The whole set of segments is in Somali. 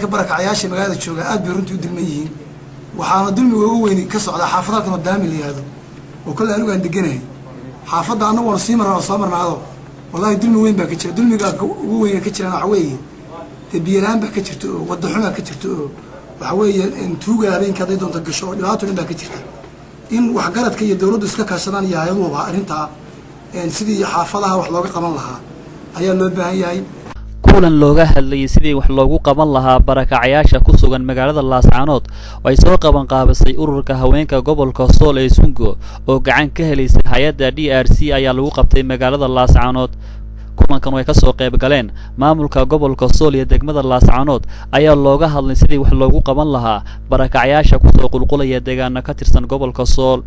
Dadka barakacyaasha magaalada jooga aad bay runtii u dulman yihiin. Waxaana dulmiga ugu weyni ka socdaa xaafad halkan oo Daami la yihahdo, oo kolle anigu aan deganahay xaafadda. Annagu waanu sii marnaa oo soo marnaado. Wallahi, dulmi weyn baa ka jira. Dulmiga ugu weyna ka jiraan waxa weeye dee biyo la'aan baa ka jirta, oo wadda xumaa ka jirta, oo waxa weeye tuuga habeenka hadday doonto gasho, oo dhibaato dhan baa ka jirta. In waxgaradka iyo dowladdu iska kaashadaan iyo hay'aduhuba arrintaa sidii xaafadaha wax looga qaban lahaa ayaa loo baahan yahay. Kulan looga hadlayay sidii wax loogu qaban lahaa barakacayaasha ku sugan magaalada Laascaanood oo ay soo qaban qaabisay ururka haweenka gobolka Sool ee Sungo oo gacan ka helaysay hay'adda DRC ayaa lagu qabtay magaalada Laascaanood. Kulankan oo ay kasoo qayb galeen maamulka gobolka Sool iyo degmada Laascaanood ayaa looga hadlay sidii wax loogu qaban lahaa barakacayaasha kusoo qulqulaya deegaano ka tirsan gobolka Sool.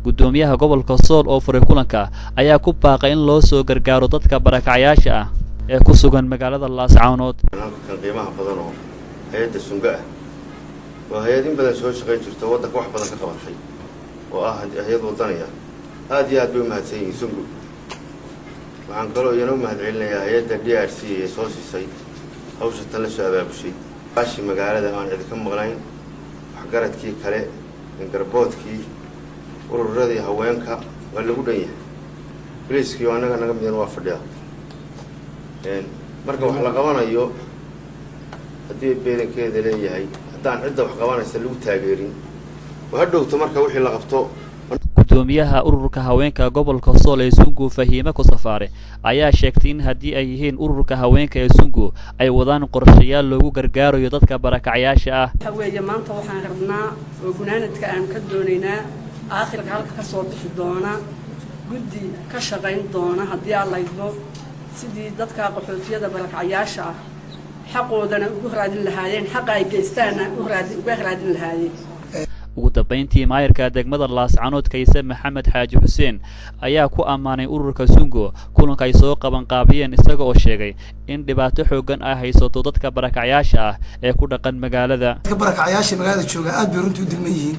Guddoomiyaha gobolka Sool oo furay kulanka ayaa ku baaqay in loo soo gargaaro dadka barakacayaasha ah ee ku sugan magaalada Laascaanood. Halkan qiimaha badan oo hay'adda Sunga ah waa hay'ad in badan soo shaqayn jirto, waddanka wax badan ka qabatay, oo ah hay'ad wadaniya. Aad iyo aad bay umahadsan yihiin Sungu. Waxaan kaloo iyana u mahad celinayaa hay'adda DRC ee soo siisay hawsha tan, la soo abaabushay baashi magaalada aan cidi ka maqnayn, waxgaradkii kale, garboodkii, ururadii haweenka waa lagu dhan yahay, boliiskii oo annaga naga midan waa fadhiyaa. Marka wax la qabanayo, haddii beedankeeda leeyahay, haddaan cidda wax qabanaysa lagu taageerin oo hadhowto marka wixii la qabto. Guddoomiyaha ururka haweenka gobolka Sool ee Sungu, Fahiime Kusafaare, ayaa sheegtay in haddii ay yihiin ururka haweenka ee Sungu ay wadaan qorshayaal loogu gargaarayo dadka barakacyaasha ah. Waxa weeye, maanta waxaan rabnaa oo gunaanadka aan ka doonaynaa aakhirka halka ka soo bixi doona guddi ka shaqayn doona, haddii aan laydmo, sidii dadka qaxootiyada barakacyaasha ah xaqoodana ugu raadin lahaayeen, xaqa ay geystaanna uga raadin lahaayeen. Ugu dambayntii, maayarka degmada Laascanood, Kayse Maxamed Xaaji Xuseen, ayaa ku ammaanay ururka Sungo kulanka ay soo qaban qaabiyeen, isaga oo sheegay in dhibaato xooggan ay haysato dadka barakacyaasha ah ee ku dhaqan magaalada. Dadka barakacyaasha magaalada jooga aad bay runtii u dulman yihiin.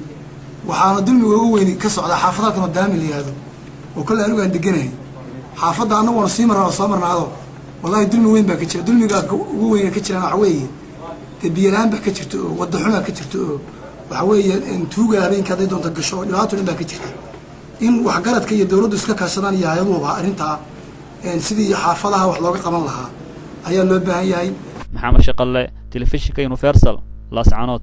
Waxaana dulmiga ugu weyni ka socdaa xaafad halkan oo Daami la yihahdo, oo kolle anigu aan deganahay xaafadda. Annagu waanu sii marnaa oo soo marnaado. Wallahi, dulmi weyn baa ka jira. Dulmiga ugu weyna ka jiraan waxa weeye dee biyo la'aan baa ka jirta, oo wadda xumaa ka jirta, oo waxa weeye tuuga habeenka hadday doonto gasho, oo dhibaato dhan baa ka jirta. In waxgaradka iyo dowladdu iska kaashadaan iyo hay'aduhuba arrintaa sidii xaafadaha wax looga qaban lahaa ayaa loo baahan yahay. Maxamed Shaqalle, telefishinka Universal, Laascanood.